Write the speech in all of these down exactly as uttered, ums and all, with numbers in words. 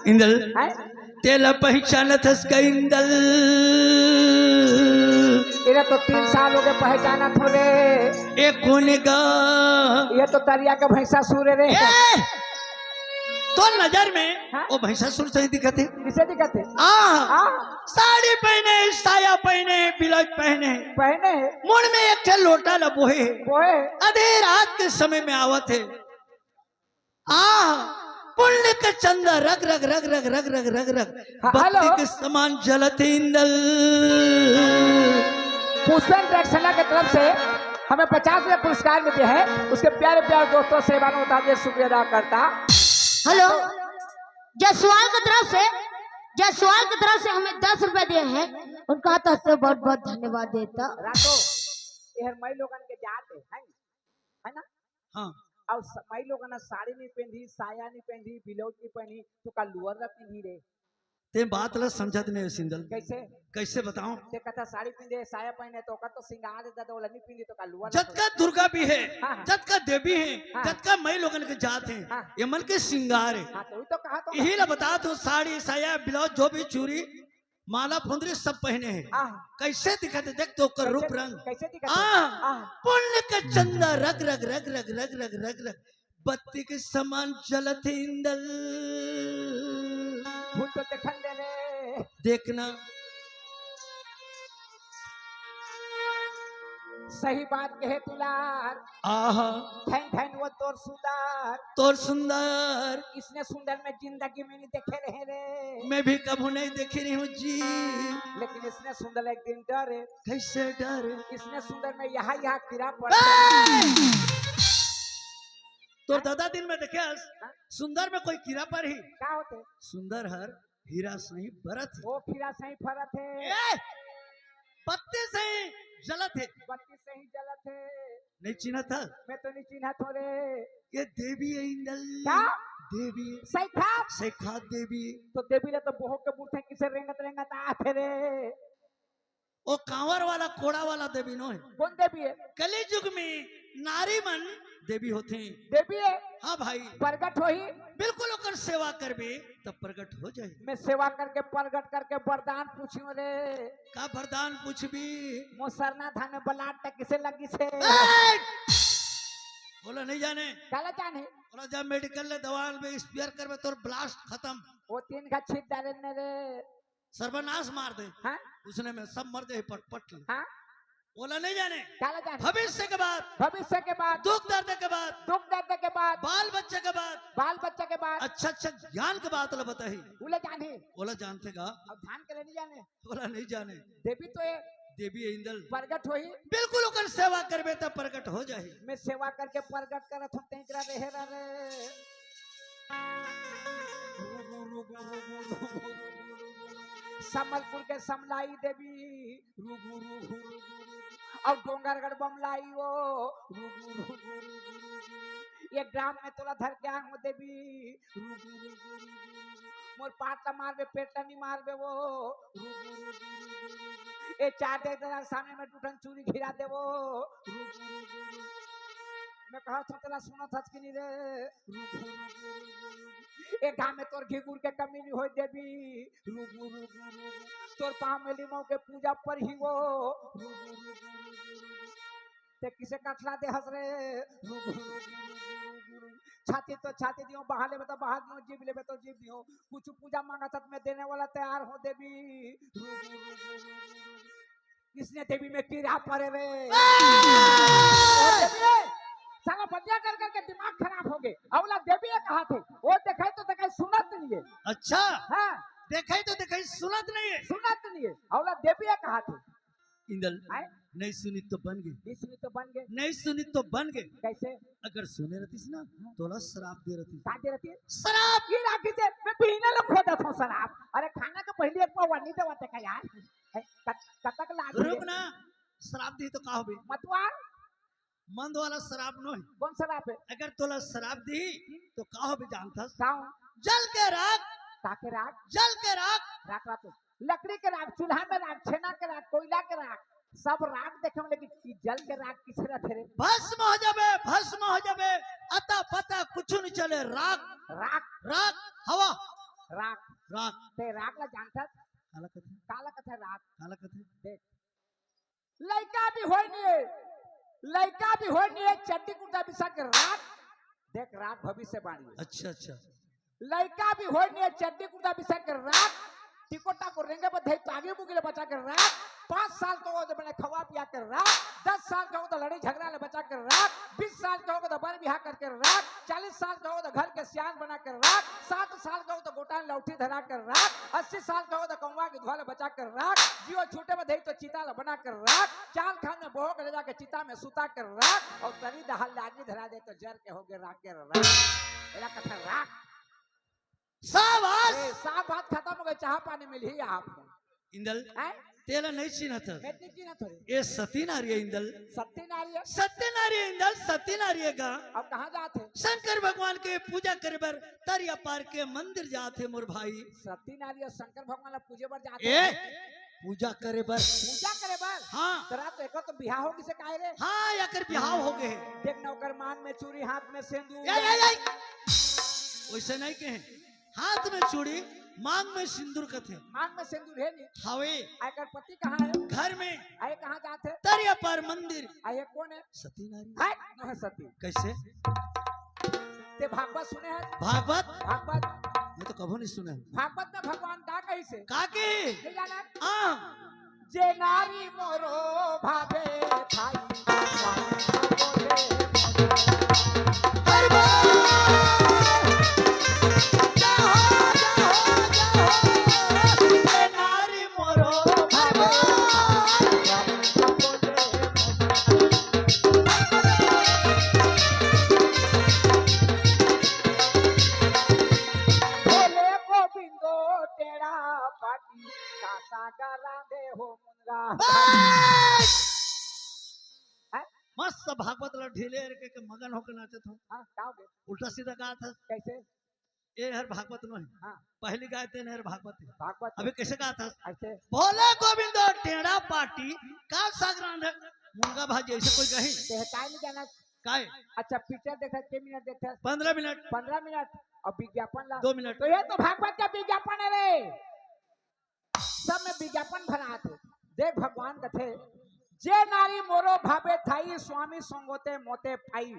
इंदल, हैं? तेला पहचानत हस का इंदल? एला तो तीन साल हो गए पहचानत हो रे। ए कोने गा? ये तो तरिया के भैंसासुर रे। ए! तो नजर में हाँ? वो भैंसासुर सही दिखत हे। किसे दिखत हे? आ, आ? साड़ी पहने, साया पहने, ब्लाउज पहने, पहने हे। मुड़ में एक ठे लोटा ल बोहे हे। बोहे। आधे रात के समय में आवत हे। आ, पुण्य के चंदा रग रग रग रग रग रग रग रग हाँ, बत्ती हेलो। के समान जलत हे इंदल। पुष्पेंद्र एक्सेना की तरफ से हमें पचास रुपए पुरस्कार मिलते हैं। उसके प्यारे प्यारे दोस्तों से मानो ताजे शुक्रिया अदा करता। हेलो, जसवाल की तरफ से, जसवाल की तरफ से हमें दस रुपए दिए हैं, उनका तरफ से बहुत बहुत धन्यवाद देता। रातो, ये हर मई लोगन के जात है, है, है ना? हाँ। और स-, मई लोगन ना साड़ी नहीं पहनी, साया नहीं पहनी, ब्लाउज नहीं पहनी, तो का लोअर ला पहनी रे? ते बात ला समझत नहीं हो, सिंदल। कैसे? कैसे बताऊं? ते कहता साड़ी पहने, साया पहने, तो ओकर तो सिंगार दे दे, ओला नहीं पहनी, तो का लोअर ला जतका दुर्गा भी है, हाँ, हाँ। जतका देवी है, हाँ। जतका मई लोगन के जात है, हाँ। ये मन के सिंगार है। हाँ, तो वही तो कहा तो। यही ला बता तू, साड़ी, साया, ब्लाउज, जो भी चूड़ी, माला, फुंदरी सब पहने हैं। हाँ। कैसे दिखत हे? देख तो ओकर कैसे, रूप रंग। कैसे दिखत हे? हाँ। हाँ। पुण्य के चंदा रग रग रग रग रग रग रग रग बत्ती के समान जलत हे इंदल। भूल तो देखन दे रे। देखना। सही बात कहे दुलार। आहा। धन धन वो तोर सुंदर। तोर सुंदर। इसने सुंदर मैं जिंदगी में नहीं देखे रहे रे। मैं भी कभू नहीं देखे रही हूँ जी। लेकिन इसने सुंदर एक दिन डरे। कैसे डरे? इसने सुंदर में यहाँ यहाँ कीड़ा पड़ ए! तोर दादा दिन में देखे हस, हाँ? सुंदर में कोई कीड़ा पर ही। का होथे? सुंदर हर हीरा सही बरत हे। ओ हीरा सही फरत हे। ए! बत्ती सही जलत हे। बत्ती सही जलत हे। नहीं चिन्हत हस? मैं तो नहीं चिन्हत हों रे। ये देवी हे इंदल। का? देवी। सैखात? सैखात देवी। तो देवी ला तो बोहो के बूढ़े किसे रेंगत रेंगत आथे रे। ओ कांवर वाला, कोड़ा वाला देवी नो हे। कौन देवी हे? कलयुग में नारी मन देवी होथे। देवी हे? हाँ भाई। प्रगट होही? बिल्कुल ओकर सेवा करबे तब प्रगट हो जाही। मैं सेवा करके, प्रगट करके वरदान पूछियो रे। का वरदान पूछबी? मोर सरना धान में blood टा किसे लगिस हे? ए! ओला नहीं जाने। काला जाने? ओला जा medical ले दवा में spray करबे, तोर blast खतम। वो तीन घा छीट डारे ने रे। सर्वनाश मार दे। हाँ? उसने में सब मर जाही पटपट ले। हाँ? ओला नहीं जाने। काला जाने? भविष्य के बात। भविष्य के बात। दुख दर्द के बात। दुख दर्द के बात। बाल बच्चे के बात। बाल बच्चे के बात। अच्छा अच्छा ज्ञान के बात ला बताही। ओला जाने? ओला जानथे का? अब ध्यान के लिए नहीं जाने। ओला नहीं जाने। देवी तो हे। देवी हे इंदल। प्रगट होही। बिल्कुल ओकर सेवा करबे त प्रगट हो जाही। मैं सेवा करके प्रगट करत हों, तेकरा रहे रे। संबलपुर के समलाई देवी। और डोंगरगढ़ बमलाई वो। ये ग्राम में तोला धर के आए हों देवी। मोर पाट ला मारबे, पेट ला नहीं मारबे वो। ए चार दे दे सामने में दू ठन चूरी गिरा देबो। मैं कहत हों तेला सुनत हस कि नहीं रे? ए गाँव में तोर घिघुर के कमी नहीं होय देवी। तोर पाँव में लिमो के पूजा परही वो। ते किसे कठला दे हस रे? छाती तो छाती दियो, बहा लेबे तो बहा दियो, जीभ लेबे तो जीभ दियो। कुछ पूजा मांगत हस, मैं देने वाला तैयार हों देवी। इसने देवी में कीड़ा परे रे। ए! ओ देवी रे, साला बतिया कर करके दिमाग खराब हो गे। अवला देवी हे कहाथे। ओ देखे तो देखे, सुनत नहीं हे। अच्छा। हाँ। देखे तो देखे, सुनत नहीं हे। सुनत नहीं हे। अवला देवी हे कहाथे। इंदल, आय? नहीं सुनी तो बन गे। नहीं सुनी तो बन गे। नहीं सुनी तो बन गे। कैसे? अगर सुने रहतीस ना, हाँ। तोला श्राप दे रहतीस। का दे रहतीस? श्राप! ये राखी से मैं पीने लो खो देता हूँ श्राप। अरे खाना के पहले एक पाव नहीं देवाथे का यार? ए, कत-, कतक लाग रुक ना, श्राप दी तो का होबे? मतवार? मंद वाला श्राप नो हे। कौन श्राप हे? अगर तोला श्राप दी, तो का होबे जानथस? का हो? जल के राख। का के राख? जल के राख। राख, राख। लकड़ी के राख, चूल्हा में राख, छेना के राख, कोयला के राख, सब राख देखे में, लेकिन ई जल के राख किसे रथे रे? भस्म हो जाबे, भस्म हो जाबे, अता पता कुछ नहीं चले, राख, राख। राख, हवा। राख। राख। ते राख ला जानथस? काला कथे? काला कथे राख? काला कथे? देख, लइका भी होय नहीं है, लइका भी होय नहीं है, चड्डी कुर्ता बिसा के राख। देख, राख भविष्यवाणी है। अच्छा, अच्छा। लइका भी होय नहीं है, चड्डी कुर्ता बिसा के राख। टिकोटा को रेंगे बधे तो आगे बुगिले बचा के राख। पाँच साल का हो तो बने खवा पिया के राख। दस साल का हो तो लड़ाई झगड़ा ले बचा के राख। बीस साल का हो तो बर बिहा करके राख। चालीस साल का हो तो घर के सियान बना के राख। साठ साल का हो तो गोटान लौठी धरा के राख। अस्सी साल का हो तो कौवा के धुआ ले बचा के राख। जियो छूटे में धई तो चिता ले बना के राख। चाल खान में बहो के ले जाके चिता में सुता के राख। और तरी दहाल लागी धरा दे तो जर के होगे राख के राख। एला कथे राख। शाबाश। ए, साफ बात खत्म हो गई, चाह पानी मिलही आपको। इंदल, हैं? तेला नहीं चिन्हत हस। मैं नहीं चिन्हत हूँ। ए सती नारी है इंदल। सती नारी है? सती नारी है इंदल, सती नारी है गा। अब कहाँ जात है? शंकर भगवान के पूजा करे बर तरिया पार के मंदिर जात है मोर भाई। सती नारी है, शंकर भगवान ला पूजे बर जात ए, है। पूजा करे बर। पूजा करे बर? हाँ। तोरा तो एकर तो बिहाव हो गिसे काहे रे? हाँ, एकर बिहाव हो गए। देख ना, ओकर मांग में चूड़ी, हाथ में सेंदूर। ए, ए, ए। वैसे नहीं कहे। हाथ में चूड़ी, मांग में सिंदूर कथे। मांग में सिंदूर है नहीं। हवे। आ एकर पति कहाँ है? घर में। आ ये कहाँ जात है? तरिया पार मंदिर। आ ये कौन है? सती नारी। है? कौन है सती? कैसे? ते भागवत सुने है? भागवत? भागवत। मैं तो कभू नहीं सुना है। भागवत में भगवान का कही से? का के? नहीं जाना? हाँ। जे नारी मोरो भावे थाई, स्वामी बोले मोरो। अरे वाह! जय हो, जय हो, जय हो। जे नारी मोरो भावे थाई, स्वामी बोले मोरो। भोले गोविंदो टेढ़ा पाटी, कासा गला दे हो मुनगा। बस! हैं? मस्त भागवत ला ढीले करके के मगन होके नाचत हो। हाँ, का हो गया? उल्टा सीधा गात हस। कैसे? ए हर भागवत नो है। हाँ। पहली गाय तेन हर भागवत है। भागवत। अभी कैसे गात हस? ऐसे। भोले गोविंदो टेढ़ा पाटी, कासा गला दे मुनगा भाजी, ऐसे कोई कही? ते काय नहीं जाना। काय? अच्छा, पिक्चर देखा, के मिनट देखा? पन्द्रह मिनट। पन्द्रह मिनट। और विज्ञापन ला? दो मिनट। तो ये तो भागवत का विज्ञापन है रे। सब में विज्ञापन भरा थे। देख, भगवान कथे, जे नारी मोरो भावे थाई, स्वामी संगोते मोते पाई।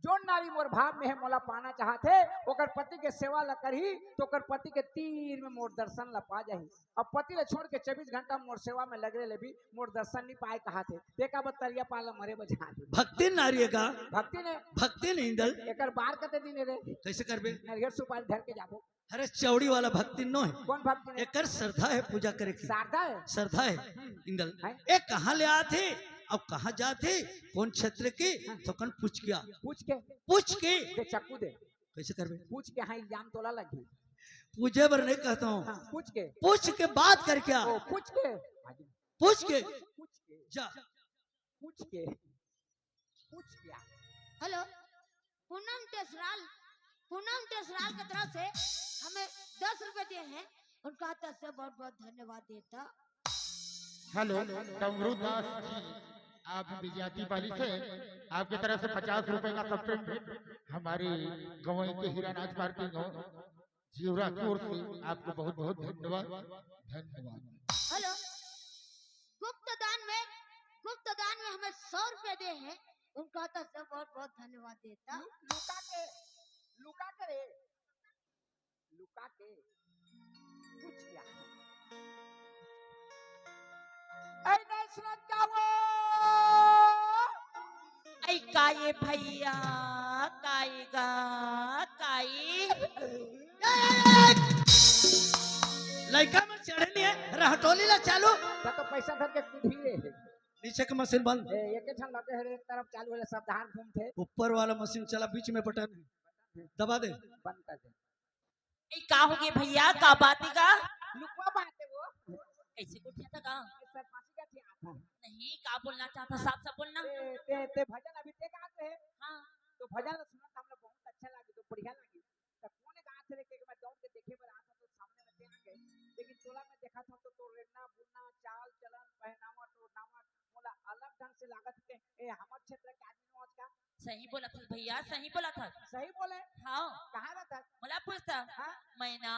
जोन नारी मोर भाव में है, मोला पाना चाहत है, ओकर पति के सेवा ला करही, तो ओकर पति के तीर में मोर दर्शन ला पा जाही। अब पति ला छोड़ के चौबीस घंटा मोर सेवा में लगे ले भी मोर दर्शन नहीं पाए कहा थे। देखा बस तरिया पार ला मरे बजा दे। भक्ति नारी है का? भक्ति ने। भक्ति नहीं इंदल। एकर बार कते दिन रे? कैसे करबे? नरियर सुपारी धर के जाबो। अरे चौड़ी वाला भक्ति नो है। कौन भक्ति ने? एकर श्रद्धा है पूजा करे की। श्रद्धा है? श्रद्धा है। हम्म। इंदल। है? ए कहाँ ले आत हे? अब कहाँ जात हे? कौन क्षेत्र के? हाँ। थोकन पूछ के आ। पूछ के? पूछ के। दे चाकू दे। कैसे करबे? पूछ के, हाँ, इल्जाम तोला लगी। पूछे बर नहीं कहता हूँ। हाँ, पूछ के। पूछ के बात करके आ। ओ, पूछ के। पूछ के। पूछ के। जा। पूछ के। पूछ के आ। हेलो, पूनम टेसराल, पूनम टेसराल की तरफ से हमें दस रुपए दिए हैं, उनका तरफ से बहुत बहुत धन्यवाद देता। हेलो, डमरू दास जी, आप विजयाती पाली से, आपकी तरफ से पचास रुपए का सॉफ्ट ड्रिंक हमारी गंवई के हीरा नाच पार्टी को जीवरा की ओर से आपको बहुत बहुत धन्यवाद। धन्यवाद। हेलो, गुप्त दान में, गुप्त दान में हमें सौ रुपए दे हैं, उनका तरफ से बहुत बहुत धन्यवाद देता। लु-, लुका के, लुका के रे, लुका के। पूछ क्या? ऐ नहीं सुनत का वो? ऐ का ये भैया, काई गा, काई? लइका मन चढ़े नहीं है, रहटोली ला चालू। का तो पैसा धर के कूदी रे। नीचे के मशीन बंद। ए, एक ठन लगे है रे, एक तरफ चालू है, सब धान घूमथे। ऊपर वाला मशीन चला, बीच में बटन है, दबा दे। बंद कर दे। ए, का हो गए भैया, का बात है का? लुकवा बात है वो। कैसे को उठा था का? ए, सर, फांसी का थी आता। नहीं, का बोलना चाहता, साफ साफ बोलना। ए, ते, ते भजन अभी ते गात रहे। हाँ। तो भजन सुनत हमला बहुत अच्छा लगी, तो बढ़िया लगी। त कोने गात रे के मैं दौड़ के देखे बर आत हूँ, तो सामने में ते आ गए। लेकिन टोला में देखा था तो, तो रेंगना, बुलना, चाल, चलन, पहनावा, टोरनावा, मोला अलग ढंग से लागत के, ए, हमर क्षेत्र के आदमी नो आज का? सही बोला था भैया, सही बोला था। सही बोले? हाँ। कहाँ रहता? मोला पूछता। हाँ? मैना।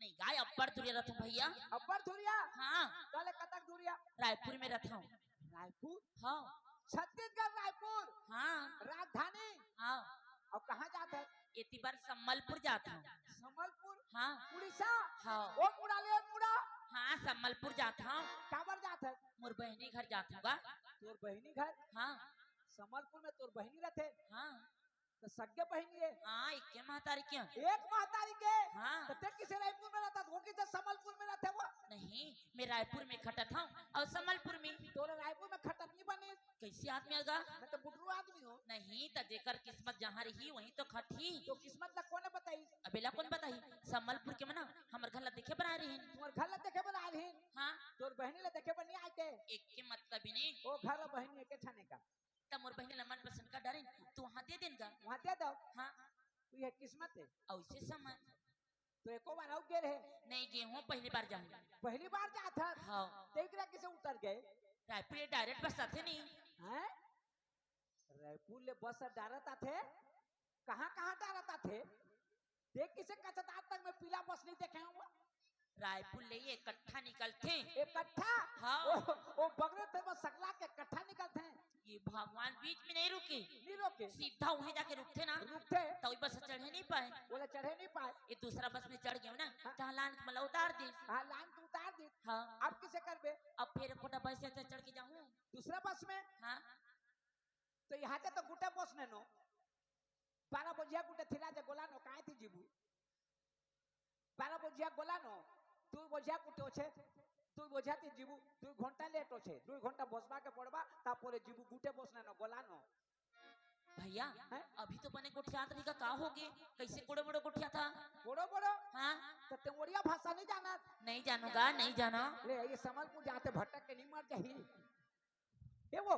नहीं गा, अब्बड़ दूरिया रथंव भइया। अब्बड़ दूरिया? हाँ। तले कतक दूरिया? रायपुर में रथंव। रायपुर? हाँ। छत्तीसगढ़ रायपुर? हाँ। राजधानी? हाँ। अउ कहाँ जात हस? एती बर संबलपुर जात हंव। संबलपुर? हाँ। उड़ीसा? हाँ। ओ मुड़ा ले, ओ मुड़ा। हाँ, संबलपुर जात हंव। काबर जात हस? मोर बहिनी घर जात हंव गा। तोर बहिनी घर? हाँ। संबलपुर में तोर बहिनी रथे? हाँ। त सगे बहिनी ए? हाँ, एके महतारी के। एक महतारी के? हाँ। त तें किसे रायपुर में रथस, ओ किसे संबलपुर में रथे वो? नहीं, मैं रायपुर में खटत हंव अउ संबलपुर में। तोला रायपुर में खटत नइ बनिस। कइसे आदमी आय गा? मैं तो बुटरू आदमी हंव। नहीं, त जेकर किस्मत जहाँ रही, वहीं तो खटही। तो किस्मत ला कोन बताइस? अब एला कोन बताही? संबलपुर के मन हमर घर ला देखे बर आय रहिन। तुम्हर घर ला देखे बर आय रहिन? हाँ। तोर बहिनी ला देखे बर नइ आय ते? एके मतलब ही नहीं। ओ घर ला बहिनी एके छाने का। त मोर बहिनी ला मन पसंद कर डारेन, त उहाँ दे देन गा। उहाँ दे दव। हाँ। ये किस्मत हे। अउ इसे समझ। त एको बार अउ गे रहे? नहीं गे हंव, पहली बार जाहूँ। पहली बार जात हस? हाँ। त एकरा किसे उतर गे? रायपुर ले direct बस आथे नहीं। हैं? रायपुर ले बस direct आथे? कहाँ-कहाँ direct आथे? देख किसे कचदार तक में पीला बस नइ देखे हंव। रायपुर ले एकट्ठा निकलथे। एकट्ठा? हाँ। ओ, ओ बगरे ते बस सकला के एकट्ठा निकलथे। ये भगवान बीच में नइ रुके। नइ रुके। सीधा उहें जाके रुकथे ना। रुकथे। त ओही बस चढ़े नइ पाए। ओला चढ़े नइ पाए। ये दूसरा बस में चढ़ गेंव ना, हाँ। त लान के मला उतार दिस। हाँ, लान के उतार दिस। हाँ। अब किसे करबे? अब फेर एक गोटा बस से चढ़ के जाहूँ। दूसरा बस में? हाँ। त इहाँ ते तो गोटा बस नइ नो। बारह बजिया गोटे थिला जे गोला नो, काहे ती जीबू? बारह बजिया गोला नो, दुई बजिया गोटे होथे, दुई बजिया ती जीबू, दुई घंटा late होथे, दुई घंटा बसबा के पड़बा, तारपरे जीबू, गोटे बस नइ नो, गोला नो। भइया, हैं? अभी तो बने गोठियात रही गा, का होगे? कइसे गोड़े मोड़े गोठियाथस? गोड़े मोड़े? हाँ। त तें ओड़िया भाषा नइ जानस? नइ जानंव गा, नइ जानंव। ले, ये संबलपुर जात हस भटक के नइ मर जाही। ए वो,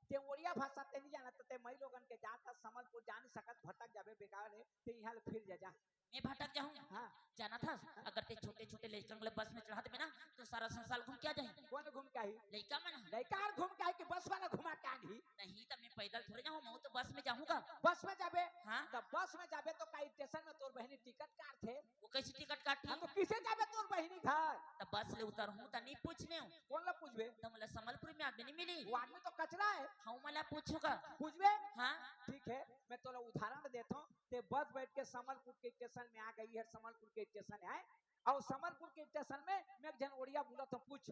तें ओड़िया भाषा तें नइ जानस, त तें मइलोगन के जात हस संबलपुर जा नइ सकस, भटक जाबे बेकार हे, तें इहाँ ले फिर जा, जा। मैं भटक जाहूँ? हाँ। जानथस, अगर तें छोटे-छोटे लइका मन ला बस में चढ़ा देबे ना, त सारा संसार घूम के आ जाही। कोन घूम के आही? लइका मन। लइका हर घूम के आही कि बस वाला घुमा के आही? नहीं, त मैं पैदल थोड़े जाहूँ, मैं तो बस में जाहूँ गा। बस में जाबे? हाँ। त बस में जाबे त का स्टेशन में तोर बहिनी टिकट काटथे? वो कइसे टिकट काटही? हाँ, त किसे जाबे तोर बहिनी घर? त बस ले उतरहूँ त नइ पूछनेंव। कोन ला पूछबे? त मोला संबलपुर में आदमी नइ मिलही। वो आदमी तो कचरा हे। हाँ, मैं ओला पूछहूँ गा। पूछबे? हाँ। ठीक हे, मैं तोला उदाहरण देथंव। तें बस बइठ के संबलपुर के स्टेशन में आ गे हस, संबलपुर के स्टेशन हे, अउ संबलपुर के स्टेशन में मैं एक झन ओड़िया बोलत हंव, पूछ।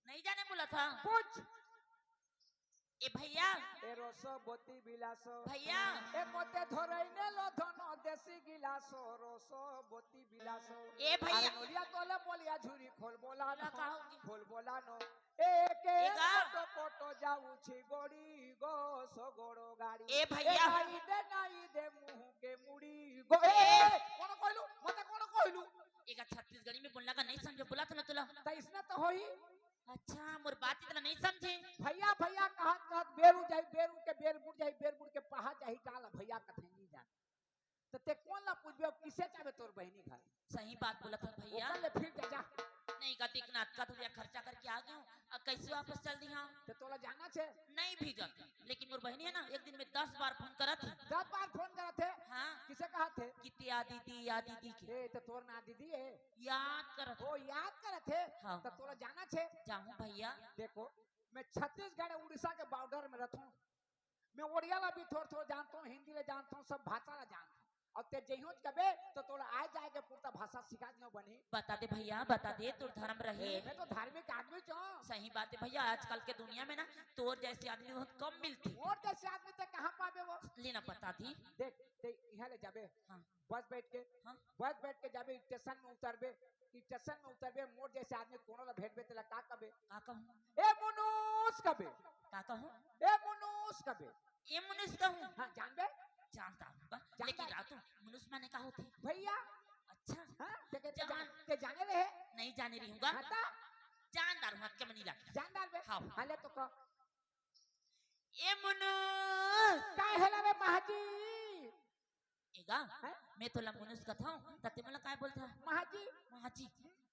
नइ जानंव बोलत हस। पूछ। ए भइया। ए रसबती বিলাস। भइया। ए मोते धरइने लो धन देसी गिलास, रसबती বিলাস। ए भइया। अरे नोलिया तोले बोलिया झुरी खोलबो ला न, का होगे? खोलबो ला न। ए के ए गा। कोटो कोटो जाउछी गोड़ी गो सगरो गाड़ी। ए भइया। ए नाई दे, नाई दे मुँह के मुड़ी गो। ए, ए। कोन कहिलू? मोते कोन कहिलू? ए गा छत्तीसगढ़ी में बोलना का नइ समझे, बोलत हंव ना तोला। त अइसने तो होही। अच्छा, मोर बात एला नइ समझे। भइया, भइया कहत कहत बेर उड़ जाही, बेर उड़ के बेर बुड़ जाही, बेर बुड़ के पहाड़ जाही, काला भइया कथे नइ जान। त तें कोन ला पूछबे, अउ किसे जाबे तोर बहिनी घर? सही बात बोलत हस भइया। ओकर ले फिर जा, जा। नहीं गा, देखना, अतका दूरिया खर्चा करके आ गेंव, अब कइसे वापस चल दिहंव? त तोला जाना हे? नइ भी जांव, लेकिन मोर बहिनी हे ना, एक दिन में दस बार फोन करत हे। दस बार फोन करत हे? हाँ। किसे कहत हे? कि ते आ दीदी, आ दीदी के। ए, त तोर ना दीदी हे? याद करत हे। ओ, याद करत हे? हाँ। त तोला जाना हे? जाहूँ भइया। देखो, मैं छत्तीसगढ़ उड़ीसा के border में रथंव। मैं ओड़िया ला भी थोर थोर जानथंव, हिंदी ला जानथंव, सब भाषा ला जानथंव। अउ तें जइहोच कबे त तोला आय जाय के पुरता भाषा सिखा दिहंव बनी। बता दे भइया, बता दे, तोर धरम रहे। मैं तो धार्मिक आदमी हंव। सही बात हे भइया, आजकल के दुनिया में ना तोर जइसे आदमी बहुत कम मिलथे। मोर जइसे आदमी तें कहाँ पाबे वो? लेना बता दी। देख, तें इहाँ ले जाबे। हाँ। बस बइठ के, हाँ। बस बइठ के जाबे, स्टेशन में उतरबे, स्टेशन में उतरबे, मोर जइसे आदमी कोनो ला भेंटबे, तेला का कबे? का कहूँ? ए मुनुस कबे। का कहूँ? ए मुनुस कबे। ए मुनुस कहूँ? हाँ, जानबे? जानता हूँ बा, जानता लेकिन है। रातू, मुनुस माने का होथे? भइया। अच्छा। हाँ, तें, तें जान- जान- तें जाने रहे? नइ जाने रहिहूँ गा। हाँ, त? जानदार हूँ, अतका मनी लागे। जानदार बे? हाँ। हाँ, ले तो कह। ए मुनुस। का हेला रे महाजी? ए गा, हैं? मैं तोला मुनुस कथंव, त तें मोला काय बोलथस? महाजी। महाजी।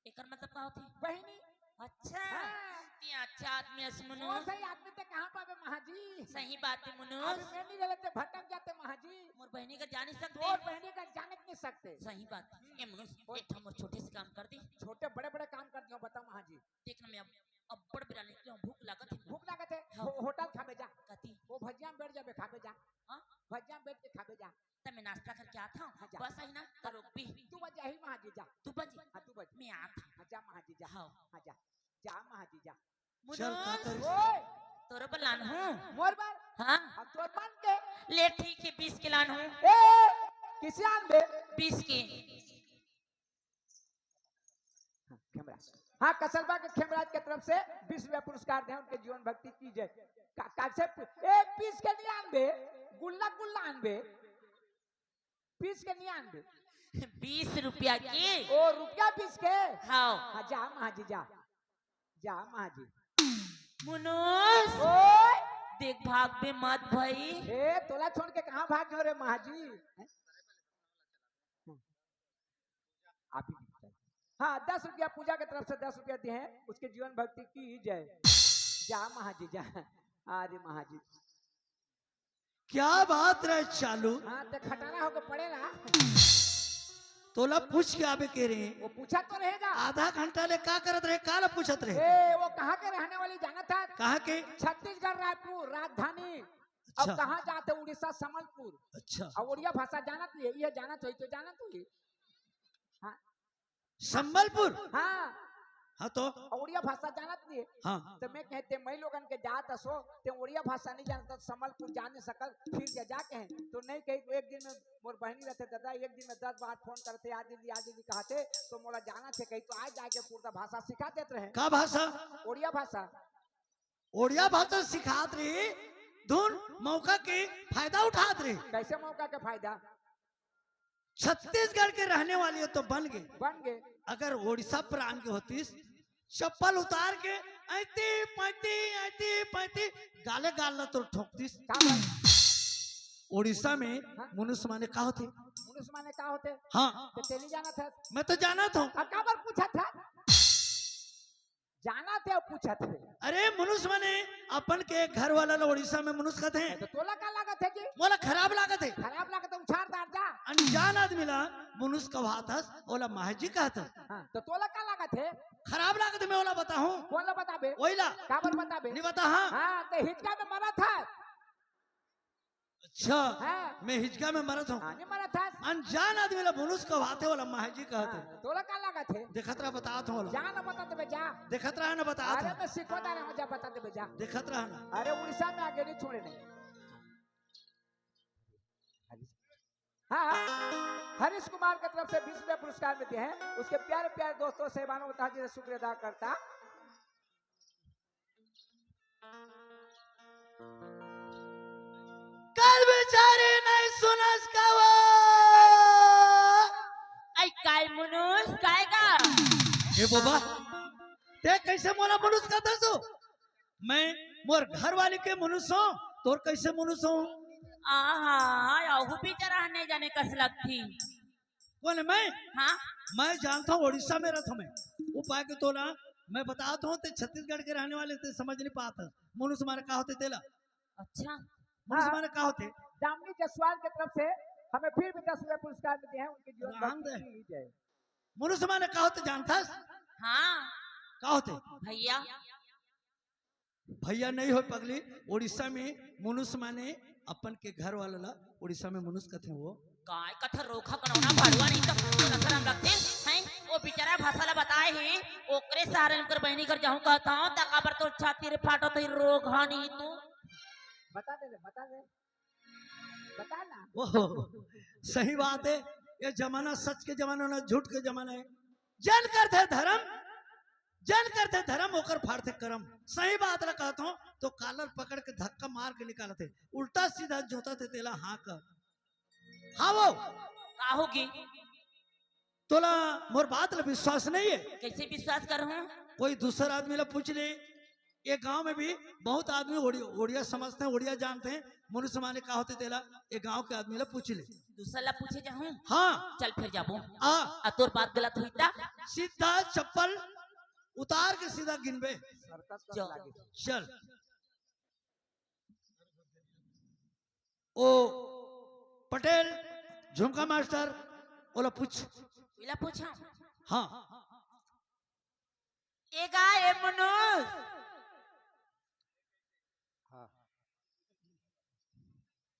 एकर मतलब का होथे? बहिनी। अच्छा। हाँ। अच्छा आदमी अस वो मनुष। सही आदमी ते कहाँ पाबे महाजी? सही बात है अभी मनुष। मैं नहीं रहते भटक जाते महाजी। मोर बहनी का जान नहीं सकते। तोर बहनी का जाने नहीं सकते। सही बात है। ए मनुष, बोल। एक ठो मोर छोटे से काम कर दी। छोटे बड़े बड़े काम कर दियो, बता महाजी। देख ना, मैं अब अब्बड़ बिराने के लिए भूख लागत है। भूख लागत है? हाँ। हो-, होटल खाबे जा। कती? वो भजिया में बैठ जाबे, खाबे जा। हाँ? भजिया में बैठ के खाबे जा। तब मैं नाश्ता करके आता हूँ। हाँ, जा। बस आई ना, तो रुक भी। तू बज जा ही महाजी जा। तू बज। हाँ, तू बज। मैं आता हूँ। हाँ, जा महाजी जा। हाँ। हाँ, जा। जा महाजी जा। चल, का मुनुस, करिस? ओए! तोर बर लान हूँ। मोर बर? हाँ। हम तोर मन के। ले ठीक है, बीस के लान हूँ। ए, किसे आन बे? बीस के। हाँ, खेमराज। हाँ, कसलबा के खेमराज के तरफ से बीस रुपया पुरस्कार दे, उनके जीवन भक्ति की जय। का-, का से पु-, एक पीस के नहीं आन बे, गुल्ला गुल्ला आन बे, पीस के नहीं आन बे। बीस रुपया के। ओ, रुपया पीस के? हाँ। हाँ, जा महाजी जा, जा महाजी। मुनुस, ओए! देख भाग बे मत भाई। ए, तोला छोड़ के कहाँ भाग गयो रे महाजी? हैं? आप ही नहीं बताइए। हाँ, दस रुपया पूजा के तरफ से दस रुपया दिए हैं, उसके जीवन भक्ति की जय। जा महाजी जा। अरे महाजी, क्या बात रहे चालू? हाँ, ते खटारा होके पड़े रहा। तोला पूछ के आबे के रहे। वो पूछा तो रहेगा। आधा घंटा ले का करत रहे, काला पूछत रहे? ए, वो कहाँ के रहने वाली जानत है? कहाँ के? छत्तीसगढ़, रायपुर राजधानी। अच्छा। अब कहाँ जाते? उड़ीसा, संबलपुर। अच्छा। अब उड़िया भाषा जानत नहीं है, ये जानत होई तो जानत होई। हाँ। संबलपुर? हाँ। हाँ तो? और उड़िया भाषा जानत नहीं है। हाँ। तो मैं कहते, मैं लोगन के जात असो, ते उड़िया भाषा नहीं जानत, संबलपुर जा नहीं सकल, फिर जा, जा कहे। तो नहीं कही, एक दिन में मोर बहनी रहते, दादा, एक दिन में दस बार फोन करते, "आ दीदी, आ दीदी," कहते, तो मोला जाना थे, कही तो आ जाके पूरा भाषा सिखा देते रहे। का भाषा? उड़िया भाषा। उड़िया भाषा सिखात रही, धुन मौका के फायदा उठात रही। कैसे मौका के फायदा? छत्तीसगढ़ के रहने वाली हो तो बन गए। बन गए। अगर उड़ीसा पर आन के होतीस, चप्पल उतार के ऐती पैती, ऐती पैती, गाले गाल ला तो ठोकतीस। का बात? उड़ीसा में हाँ? मुनुस माने का होते? मुनुस माने का होते? हाँ। तो तेली जाना था। मैं तो जाना था। अब का बार पूछा था? जाना थे और पूछा थे। अरे मुनुस माने अपन के घर वाला ला उड़ीसा में मुनुस कहते हैं। तो तोला का लागत है जी? मोला खराब लागत है। खराब लागत है, उछार दार जा। अनजान आदमी ला मुनुस कहात हस, ओला महाजी कहत हस। हाँ, तो तोला का लागत है? खराब लागत है, मैं ओला बताहूँ। कौन ला बताबे? वही ला। काबर बताबे? नहीं बता, हाँ। हाँ, तो हिचका में मरत है। अच्छा, हाँ। मैं हिचका में मरत हूँ। हाँ, नहीं मरत हस। अनजान आदमी ला मुनुस कहाथे, ओला महाजी कहते। हाँ, तोला का लागत है? देखत रहा, बतात हूँ ओला। जा ना बता देबे, जा। देखत रहा ना, बतात अरे हूँ। मैं सिखा दे रहा हूँ, जा बता देबे, जा। देखत रहा ना। अरे उड़ीसा में आगे नहीं छोड़े नहीं। हाँ, हाँ। हरीश कुमार की तरफ से बीस रुपया पुरस्कार मिलते हैं। उसके प्यारे प्यारे दोस्तों से मानव तहा जी से शुक्रिया अदा करता। कल बेचारी नहीं सुनस का वो। आई काय मुनुस, काय का? ए बाबा, ते कैसे मोला मुनुस कहत हस? मैं मोर घर वाली के मुनुस हूँ, तोर कैसे मुनुस हूँ? आहा, अहू बेचारा नहीं जाने कस लगती। कौन मैं? हाँ? मैं जानता हूँ, उड़ीसा में रहता हूँ मैं। वो पाए के तोला, मैं बतात हूँ, ते छत्तीसगढ़ के रहने वाले, ते समझ नहीं पात। मुनुस माने का होते तेला? अच्छा। मुनुस हाँ। माने का होते? दामिनी जायसवाल की तरफ से हमें फिर भी दस रुपए पुरस्कार मिलते हैं, उनके जीवन रहन भक्ति दे। की जय। मुनुस माने का होते जानता है? हाँ। का होते? भैया। भैया नहीं हो पगली, उड़ीसा में मुनुस माने अपन के घर वाला ला उड़ीसा में मुनुस कथे वो। काय कथा रोखा कनौना भड़वा नहीं तो शरम लगते हैं। वो बेचारा भाषा ला बताए ही, ओकरे सहारे उनकर बहनी घर जाहूं कहता हूं, त काबर तो छाती रे फाटो तो रोघा नहीं तू। बता दे, बता दे, बता ना। ओहो, सही बात है। ये जमाना सच के जमाना ना, झूठ के जमाना है। जन करथे धर्म, जन करथे धर्म, ओकर फाड़थे करम। सही बात ला कहत हूँ, तो कालर पकड़ के धक्का मार के निकालथे, उल्टा सीधा जोतथे तेला हाँ कर। हाँ वो। का होगी? तोला मोर बात ला विश्वास नहीं है? कैसे विश्वास करहूँ? कोई दूसर आदमी ला पूछ ले। ये गांव में भी बहुत आदमी ओड़ि-, ओड़िया समझते हैं, ओड़िया जानते हैं। मुनुस माने का होते तेला, ये गांव के आदमी ला पूछ ले। दूसर ला पूछे जाहूँ? हाँ। चल फिर जाबो। आ। आ तोर बात गलत हुई ता? सीधा चप्पल उतार के सीधा गिनबे। सर्कस कस चल। लागे। चल। ओ पटेल, झुमका मास्टर, ओला पूछ। इला पूछा? हाँ। ए गा, ए मनुष। हाँ।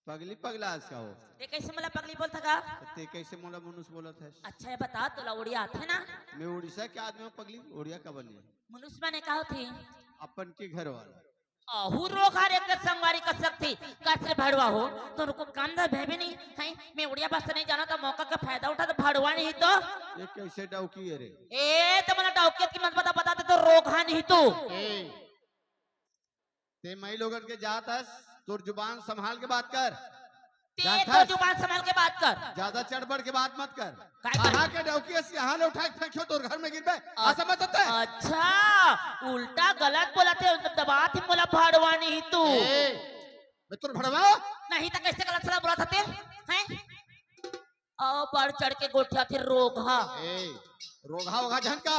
पगली पगला आज का हो? ते कैसे मोला पगली बोलत हस गा? ते कैसे मोला मनुष्य बोलत हस? अच्छा, ये बता, तोला उड़िया आथे ना? मैं उड़ीसा के आदमी हूँ पगली, उड़िया का बनी? मनुष्य माने का होथे? अपन के घर वाला। अहू रोगहा रे, एक संगवारी कस सकथे, कस रे भड़वा हो, तोर को काम धंधा भेबे नहीं है। मैं उड़िया भाषा नहीं जाना, तो मौका का फायदा उठा, तो भड़वा नहीं तो। ये कैसे डौकी है रे? ए, तो मोला डौकी की मत बता, बता, ते तो रोगहा नहीं तू। ए, ते माई लोगन के जात हस, तोर जुबान संभाल के बात कर। ते जात तो हस। जुबान संभाल के बात कर। ज्यादा चढ़ बढ़ के बात मत कर। काय कर? कहाँ के डौकी हस, यहाँ ले उठा के फेंकियो, तोर घर में गिरबे। अ-, असमझ सकते हैं? अच्छा, उल्टा गलत बोलत हे, दबात ही मोला भड़वा नहीं तू। ए, मैं तोर भड़वा? नहीं तो कैसे गलत सलत बोलत हस ते? हैं? अउ बढ़ चढ़ के गोठियाथे रोगहा। ए, रोगहा ओगहा झन का,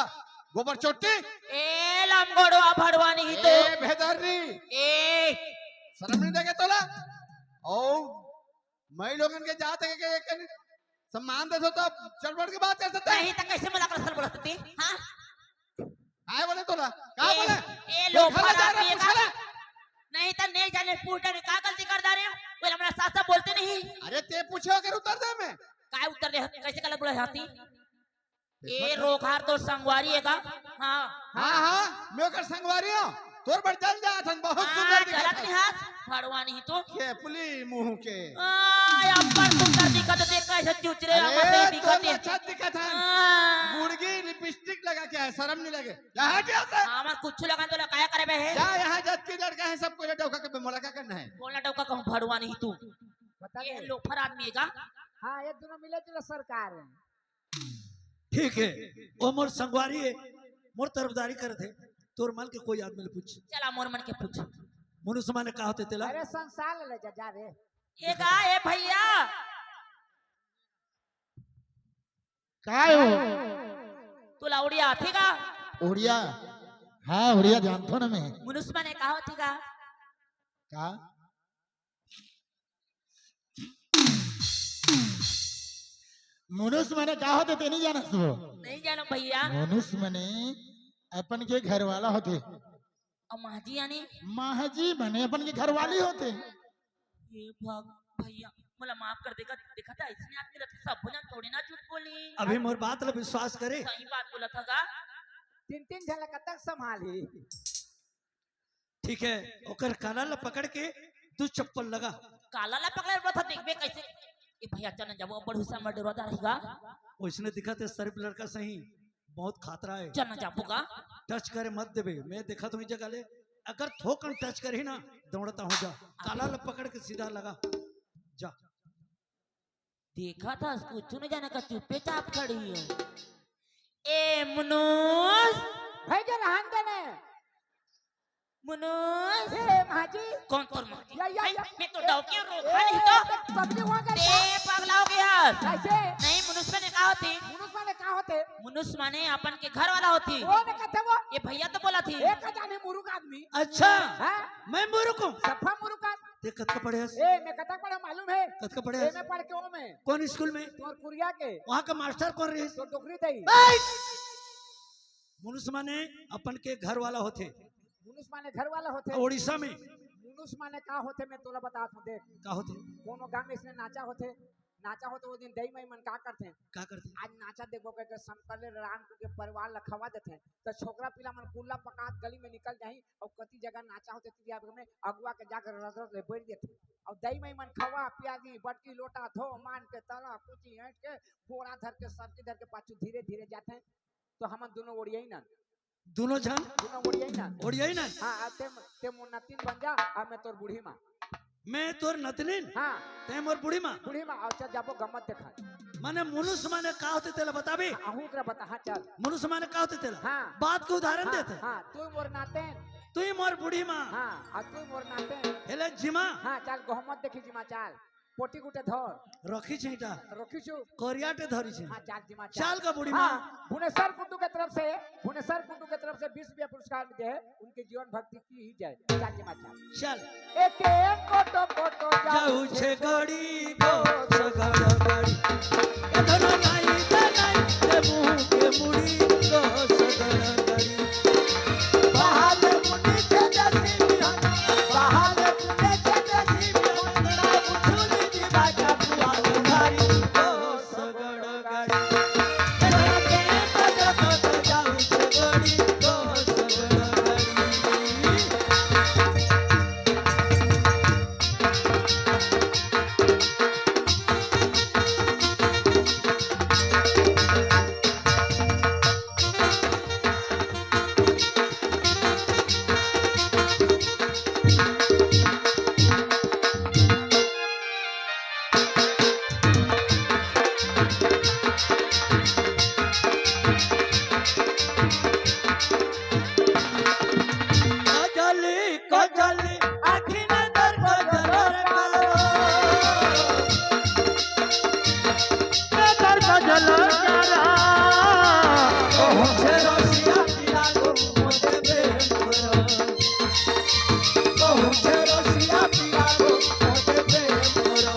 गोबर चोट्टी। ए, लंगोड़वा भड़वा नहीं तो। ए, भेदर्री। ए। शर्म नहीं देगे तोला? ओ, माई लोगन के जात हे के, के, के सम्मान देथो तो चढ़ बढ़ के बात कर सकते हैं। नहीं तो कैसे मजाक रसल बोलत हस ते? हाँ? काय बोले तोला? का ए, बोले? ए, लोफर आदमी हे का? नहीं तो नहीं जाने पूछा नहीं, का गलती कर डारे? बोले, हमरा सास सास बोलते नहीं। अरे ते पूछे अगर उत्तर दे मैं। काय उत्तर दे? कैसे गलत बोले हाथी? ए, रोगहा तोर संगवारी हे का? हाँ। हाँ, हाँ, मैं ओकर संगवारी हूँ। तोर बर जल जात हन, बहुत हाँ, सुंदर दिखत जलत हन। नहीं हस, भड़वा नहीं तो। खेपली मुंह के। आ, अब्बड़ सुंदर दिखत हे, कैसे चुचरे अरे, अमर से तोर दिखत हे। अच्छा दिखत हन। हाँ। मुर्गी लिपस्टिक लगा के आए, शर्म नहीं लगे? जा हट यहाँ से। हाँ, हमार कुछ लगा तो लगा, काय करे बे है? जा, यहाँ जतके लड़का है, सबको ले डौका के बे, मोला का करना है? बोला डौका कहूँ, भड़वा नहीं तू। बता ये दे। लोफर आदमी हे का? हाँ, ये दोनों मिले जुले सरकार है। ठीक है, ओ मोर संगवारी है, मोर तरफदारी करत है, तोर मन के कोई आदमी ले पूछ। चला मोर मन के पूछ। मनुष्य माने का होथे तेला? अरे संसार ले जा, जा रे। ये गा, ए भैया। काय हो? तोला उड़िया आथे का? उड़िया? हाँ, उड़िया जानथो ना मैं। मनुष्य माने का होथे का? का? मनुष्य माने का होथे ते नहीं जानस वो? नहीं जानो भैया। मनुष्य माने अपन के घर वाला होथे। अउ महजी यानी? महजी माने अपन के घरवाली होथे। ये भग-, भैया, मोला माफ कर देगा, देखा था, इसने आदमी रथे, सब जन थोड़ी ना झूठ बोली। अभी मोर बात ला विश्वास करे। सही बात बोलत हस गा। तीन तीन झन ला कतक संभाली। ठीक है, ओकर काला ला पकड़ के दू चप्पल लगा। काला ला पकड़ के बता, देखबे कैसे। ए भैया, चल ना जाबो, अब्बड़ हुस्सा में डरवा जा रही गा। ओइसने दिखत हे, शरीफ लड़का सही। बहुत खतरा है। चल ना जाबो का? टच करे मत देबे, मैं देखत हूँ जगह ले, अगर थोकन टच करही ना, दौड़ता हो जा, काला ल पकड़ के सीधा लगा जा। देखत हस, कुछ नहीं जाने का, चुप्पे चाप खड़ी है। ए मुनुस, भाई के रहन देने। मुनुस। ए, माँ जी। कौन तोर माँ जी? या, या, हैं? या। मैं तो ए, डौकी हूँ, ए, रोगहा नहीं तो। ए, पगली हो गई ते क्या? पगला हो गया। कैसे? नहीं, मुनुस माने का होथे? मुनुस माने का होथे? मुनुस माने अपन के घर वाला होथे। वो ने कहते वो? ये भैया तो बोलथे। एक जाने मुरुख आदमी। अच्छा। हाँ? मैं मुरुख हूँ? सफा मुरुख आदमी। ते कतका पढ़े हस? ए, मैं कतका पढ़े मालूम है? कतका पढ़े ए, हस? मैं पढ़ के ओ में। कौन स्कूल में? तोर कुरिया के। वहाँ का मास्टर कौन रहिस? तोर डोकरी दई। ए! मुनुस माने अपन के घर वाला होथे। मुनुस माने घर वाला होथे। उड़ीसा में। मुनुस माने का होथे, मैं तोला बतात हूँ, देख। का होथे? कोनो गांव में इसने नाचा होथे, नाचा होथे, वो दिन दई माई मन का करथे? का करथे? आज नाचा देखबो कहिके समकले राम के परिवार ला खवा देथे, त छोकरा पिला मन कुल्ला पकात गली में निकल जाही, अउ कति जगह नाचा होथे, तिरिया में अगुआ के जाकर रस रस ले बैठ देथे, अउ दई माई मन खवा पिया दी, बटकी लोटा धो मान के तला कुची ऐंठ के, बोरा धर के, सब्जी धर के पाछू धीरे धीरे जाथे, तो हमन दोनों ओड़ियाई नन। दोनों झन? दोनों ओड़ियाई नन। ओड़ियाई नन? हाँ, आ ते, ते मोर नतिन बन जा, आ मैं तोर बूढ़ी माँ। मैं तोर नतिनिन? हाँ। ते मोर बूढ़ी माँ? बूढ़ी माँ, अउ चल जाबो गम्मत देखा। माने मुनुस माने का होथे तेला बताबे? हाँ, आहू तेला बता, हाँ, चल। मुनुस माने का होथे तेला? हाँ। बात के उदाहरण हाँ, देथे। हाँ, तू मोर नातिन। तू ही मोर बूढ़ी माँ। हाँ, आ तू मोर नातिन। हेले जिमा। हाँ, चल, गहमत देखी जिमा, चल। पोटी गुटे धर। रखी छीटा। रखी छु। करियाटे धरी छी। हाँ, चाल जिमा, चाल। चाल का बूढ़ी माँ। हाँ, भुनेसर कुट्टू के तरफ से, भुवनेश्वर कुंडू के तरफ से बीस रुपया पुरस्कार दे हे, उनके जीवन भक्ति की ही जय। जाके माचा। चल। एक एक कोटो कोटो जाऊ छे गड़ी गो सगड़ गड़ी। ए धरो नाई दे नाई दे मुंह के मुड़ी गो सगड़ गड़ी। बहाले मुंडी छे देसी मिया, बहाले मुंडी छे देसी मिया, ना उछुली दी बाजा पुआ धारी गो सगड़ गड़ी। कजली कजली आँखी नजर कजर करो। नजर कजर करो। ओहो छे रसिया पिया गो मोते बेंगुरा। ओहो छे रसिया पिया गो मोते बेंगुरा।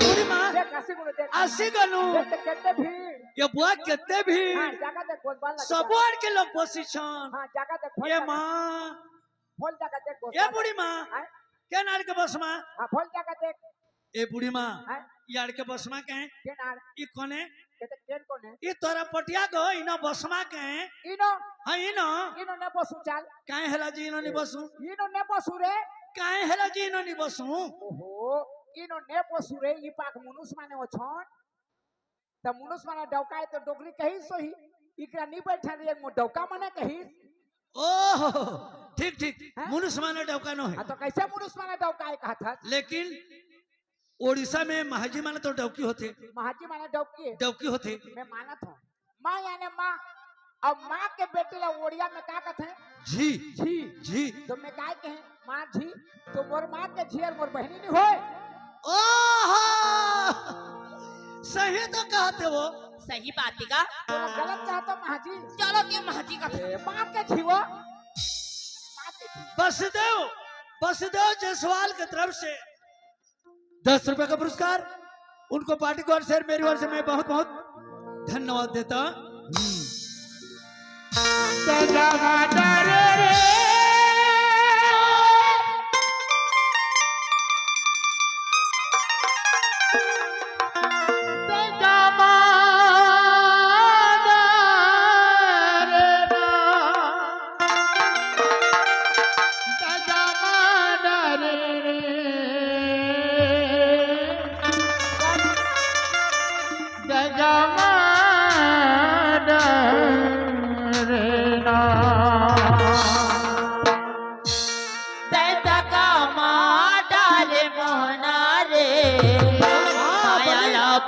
बुढ़ी माँ, देख, अस्सी गुण देख। अस्सी गनु। देख, देख, कितने भी। ये बुआ कितने भी। हाँ, जाकर देख, बोल, बाल लग सब गया। आड़ के लोग बसी छन। हाँ, जाकर देख, बोल ये जाकर। माँ। बोल जाकर देख, बोल ये जाकर। बुढ़ी माँ। हाँ? के नार के बस माँ? हाँ, बोल जाकर देख। ए बुढ़ी माँ, हाँ? ये आड़ के बस माँ के हैं? के नार? ये कौन है? के ते केन कौन है? ये तोरा पटिया को इनो बस माँ के हैं? इनो? हाँ, इनो। इनो ने बसु चाल। काहे हला जी इनो नहीं बसु? इनो ने बसु रे। काहे हला जी इनो नहीं बसु? ओहो, इनो ने बसु रे, ई पाक मुनुस माने ओ छन। त मुनुस माने डौका है तो डोगरी कही सोही। इकरा नहीं बैठा रे, मो डौका माने कही। ओहो, ठीक, ठीक। हैं? मुनुस माने डौका नो है। हाँ, तो कैसे मुनुस माने डौका है कहा था? लेकिन ओडिशा में महाजी माने तो डौकी होथे। महाजी माने डौकी है। डौकी होथे। मैं मानत हूँ। माँ याने माँ। अब माँ के बेटे ला ओड़िया में का कहते हैं? झी। झी। झी। तो मैं काय कहे, माँ झी, तो मोर माँ के झी और मोर बहनी नहीं होए? ओहो! सही तो कहते हो। सही बात है का? तो गलत कहते हो, माँ जी। चलो, ये माँ जी का ए, माँ के झी वो। माँ के झी। बसदेव, बसदेव जायसवाल की तरफ से दस रुपए का पुरस्कार। उनको पार्टी की ओर से, मेरी ओर से मैं बहुत बहुत धन्यवाद देता।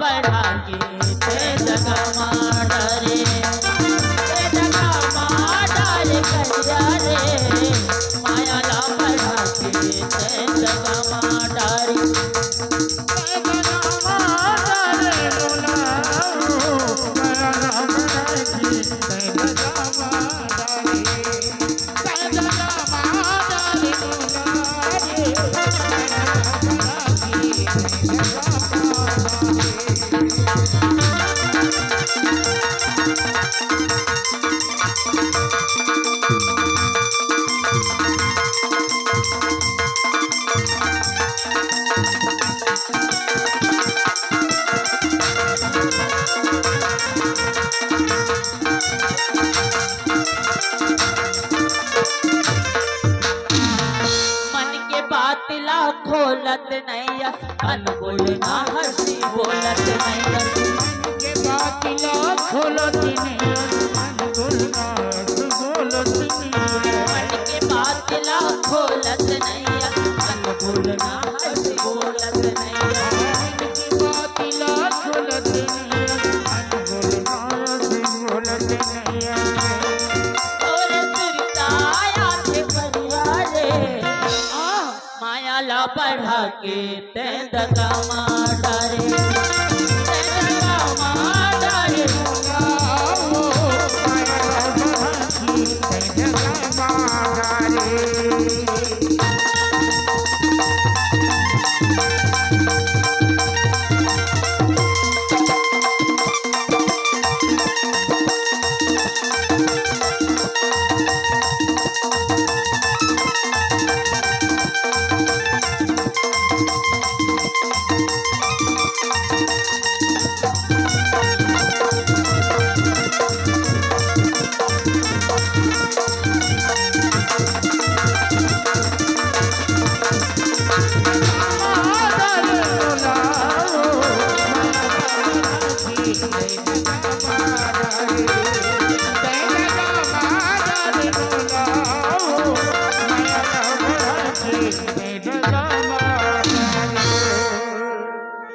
बढ़ा के ते जगा माडा रे, ते जगा माडा रे कहिया रे, माया ला बढ़ा के ते जगा माडा रे। ते जगा माडा रे बोला, माया ला बढ़ा के ते जगा माडा रे। खोलत नैया, अनगुल ना हंसी बोलत नैया। मन के बात ला खोलत नैया, अनगुल ना हंसी बोलत नैया। मन के बात ला खोलत नैया, अनगुल ना हंसी बोलत नैया। मन के बात ला खोलत नैया, अनगुल ना हंसी बोलत नैया। तोरे सुरता आथे परिया रे। आह। माया ला बढ़ा के तैं दगा मा डारे, तैं दगा मा डारे।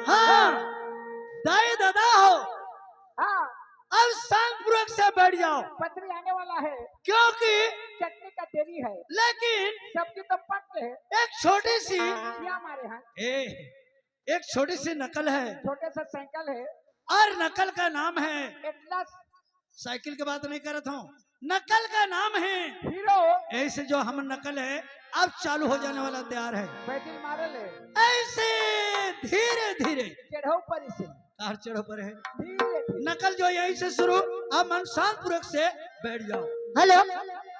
हाँ, दाई ददा हो, हाँ। अब शांतपूर्वक से बैठ जाओ। पत्री आने वाला है। क्योंकि चटनी का देरी है। लेकिन सब्जी तो पक गए। एक छोटी सी क्या मारे हैं? ए, एक छोटी सी नकल है। छोटे सा साइकिल है। और नकल का नाम है एटलस। साइकिल के बात नहीं करत हूँ, नकल का नाम है हीरो। ऐसे जो हम नकल है, अब चालू हो जाने वाला तैयार है। बैटिल मारे ले। ऐसे धीरे धीरे। चढ़ो पर इसे। कार चढ़ो पर है। धीरे धीरे। नकल जो यहीं से शुरू, अब मन शांतपूर्वक से बैठ जाओ। हेलो।